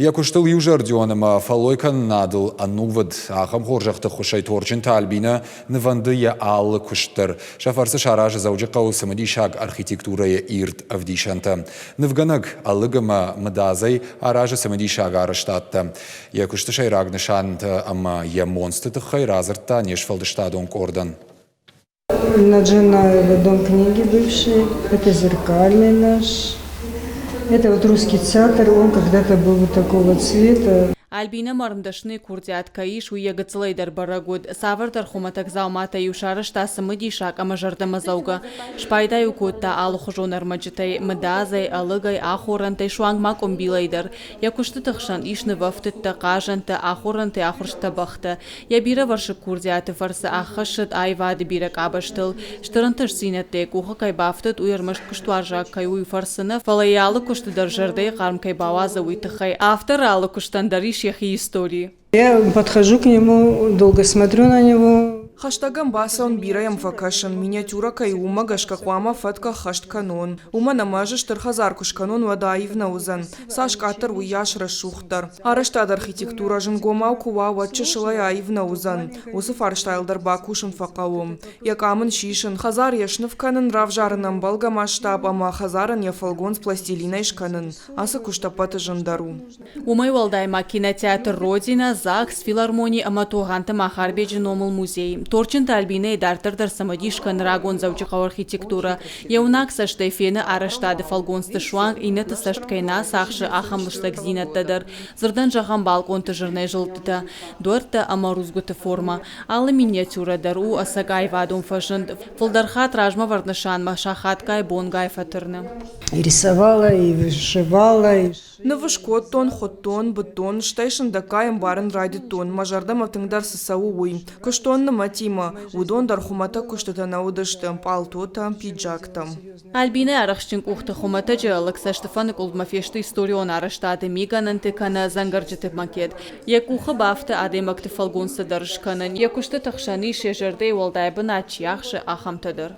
Йӕ куыстыл иузӕрдион ӕмӕ фӕллойкӕнынадыл ӕнувыд, ахӕм хорзӕхты ххуысӕй Торчынты Альбинӕ нывӕнды йӕ алы куыст дӕр. Сӕ фӕрцы саразы Дзӕуджыхъӕуы цымыдисаг архитектурӕйы ирд ӕвдисӕнтӕ. Нывгӕнӕг ӕлыг ӕмӕ мыдадзӕй аразы цымыдисаг арӕзтадтӕ. Йӕ куысты сӕйраг нысантӕ ӕмӕ йӕ монцты тыххӕй радзырдта не сфӕлдыстадон къордӕн. Наджинаева дом книги бывший, это зеркальный наш. Это вот русский театр, он когда-то был вот такого цвета. Альбинӕ ӕрмдӕсныйы курдиат кӕй ис, уый йӕ гыццылӕй дӕр бӕрӕг уыд. Цавӕрдӕр хуымӕтӕг дзауматӕ-иу сарӕзта цымыдисаг ӕмӕ зӕрдӕмӕдзӕугӕ. Спайда-иу кодта алыхуызон ӕрмӕджытӕй, мыдадзӕй, ӕлыгӕй, ахорӕнтӕй, суанг ма къуымбилӕй дӕр. Йӕ куыстыты хсӕн ис нывӕфтыдтӕ, хъазӕнтӕ, ахорӕнтӕй ахуырст тӕбӕгътӕ. Йӕ бирӕвӕрсыг курдиаты фӕрцы ӕххӕссыд аивады бирӕ къабӕзтыл. Стыр ӕнтыстдзинӕдтӕ йӕ къухы кӕй бафтыд, уый ӕрмӕст куыстуарзаг кӕй у, уый фӕрцы нӕ, фӕлӕ йӕ алы куысты дӕр зӕрдӕйы хъарм кӕй бауадзы, уый тыххӕй. Авторы алы куыстӕн дӕр ис йӕхи истори. Я подхожу к нему, долго смотрю на него. Хӕстӕг ӕм бацӕуын, бирӕ йӕм фӕкӕсын, миниатюрӕ кӕй у, уымӕ гӕсгӕ хъуамӕ фӕтк ӕххӕст кӕнон. Уымӕн ӕмӕ ӕз стыр хӕдзар куы скӕнон, уӕд аив нӕ уыдзӕн. Цас къаддӕр, уыйас рӕсугъддӕр. Арӕзтад архитектурӕ зынгомау куы уа, уӕд чысылӕй аив нӕ уыдзӕн. Уыцы фарстайыл дӕр бакусын фӕхъӕуы. Йӕ къам ын сисын, хӕдзар йӕ сныв кӕнын, равзарын ӕмбӕлгӕ масштаб ӕмӕ хӕдзарӕн йӕ фӕлгонц пластилинӕй скӕнын. Ацы куыст ӕппӕты зындӕр у. Уымӕй уӕлдай ма кинотеатр «Родина», ЗАГС, филармони ӕмӕ Тугъанты Махарбеджы номыл музей. Торчынты Альбинӕйы дарддӕр дӕр цымыдис кӕны рагон Дзӕуджыхъӕуы архитектурӕ. Йӕ уынаг цӕстӕй фены арӕзтады фӕлгонцты суанг, иннӕты цӕст кӕй нӕ ацахсы, ахӕм лыстӕгдзинӕдтӕ дӕр. Дзырдӕн зӕгъӕм, балкъонты зырнӕйзылдтытӕ, дуӕрттӕ ӕмӕ рудзгуыты формӕ. Алы миниатюрӕ дӕр у ӕцӕг аивадон фӕзынд. Фылдӕр хатт размӕвӕрд нысанмӕ сахатгай, бонгай фӕтырны. И рисовала, и вышивала, и Ныв скодтон, хуыдтон, быдтон, стӕй сындӕггай ӕмбарын райдыдтон, мӕ зӕрдӕмӕ тынгдӕр цы цӕуы, уый. Куыстон нымӕтимӕ, уыдон дӕр хуымӕтӕг куыстытӕ нӕ уыдысты, пъалтотӕ, пиджактӕ. Альбинӕ арӕхстджын къухты хуымӕтӕджы ӕлыг цӕстыфӕныкъуылдмӕ фесты историон арӕзтады мигӕнӕнты кӕнӕ дзӕнгӕрджыты макет. Йӕ къухы бафты адӕймӕгты фӕлгонцтӕ дӕр скӕнын. Йӕ куыстыты хсӕн ис, йӕ зӕрдӕйы уӕлдай бынат чи ахсы, ахӕмтӕ дӕр.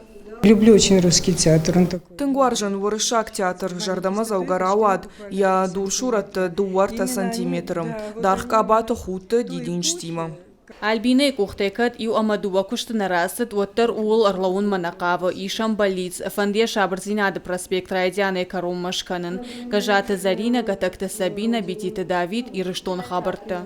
Люблю очень русский театр. Он такой. Тынг уарзын уырыссаг театр, зӕрдӕмӕдзӕугӕ рауад йӕ дурсурӕтты дыууӕ-ӕртӕ сантиметры, даргъ къабаты худты дидинджытимӕ. Альбинӕйы къухтӕй кӕд иу ӕмӕ дыууӕ куысты нӕ рацыд, уӕддӕр ууыл ӕрлӕууынмӕ нӕ хъавы, ис ӕм бӕллиц, фӕнды йӕ Сабырдзинады проспект райдианӕй кӕронмӕ скӕнын. Гӕззаты Зӕринӕ, Гӕтӕгты Сабинӕ, Бититы Давид, Ирыстоны хабӕрттӕ.